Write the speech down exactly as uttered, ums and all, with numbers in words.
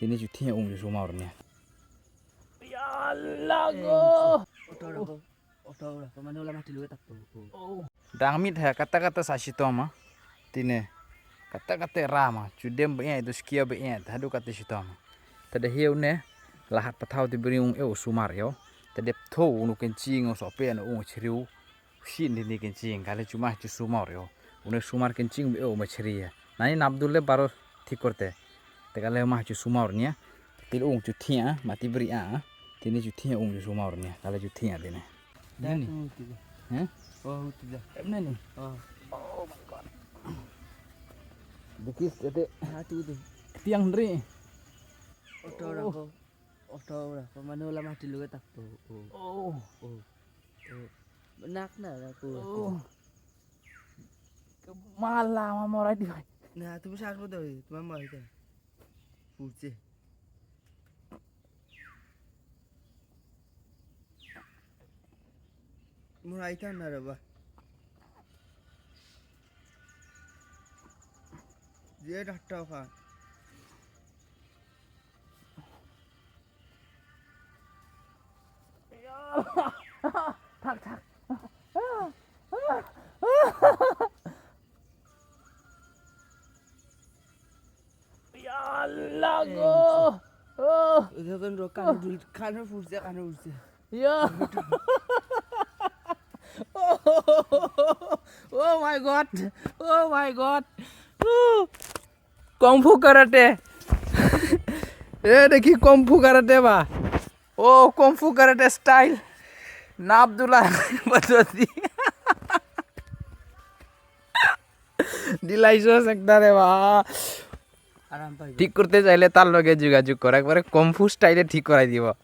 Tine ju thiah ung ju sumar nia. Ya lago. Oto rako. Oto rako. Mano la mati lu tak tu. Dang mit ha kata kata sa shitom ma. Tine. Kata kata rama. Ju dem be nya itu skia be nya. Hadu kata shitom. Tada hiu ne. Lahat patau ti beri ung eu sumar yo. Tada tho unu kenching o sope anu ung chriu. Shin di ni kenching kale chuma chu sumar yo. Une sumar kenching be o machri ya. Nani nabdul le baro thik korte. Te kale ma chu sumar nia. Til ung chu thia mati bri a. Tini chu thia ung chu sumar nia. Kale chu thia tini. Nani? He? Oh, tu dah. Em nani? Oh. Oh my god. Bukis tete. Ha tu tu. Tiang dri. Oto rako. Oto rako. Mano la mati lu tak tu. Oh. Oh. Nak na aku. Oh. Mala ma morai di. Na tu besar ko tu, tu mama itu. Putih. Morai itu na ba. Dia dah tahu kan. Thak thak. Ya lago. Oh. Itu kan rokan dul kan furse kan furse. Ya. Oh my god. Oh my god. Kung fu karate. Eh, dekhi kung fu karate ba. Oh, kung fu karate style. Nabdula padoti. Delicious ekta re ba. Aram pai. Thik korte chaile tar loge jogajog kor, ekbare kung fu style e thik korai dibo.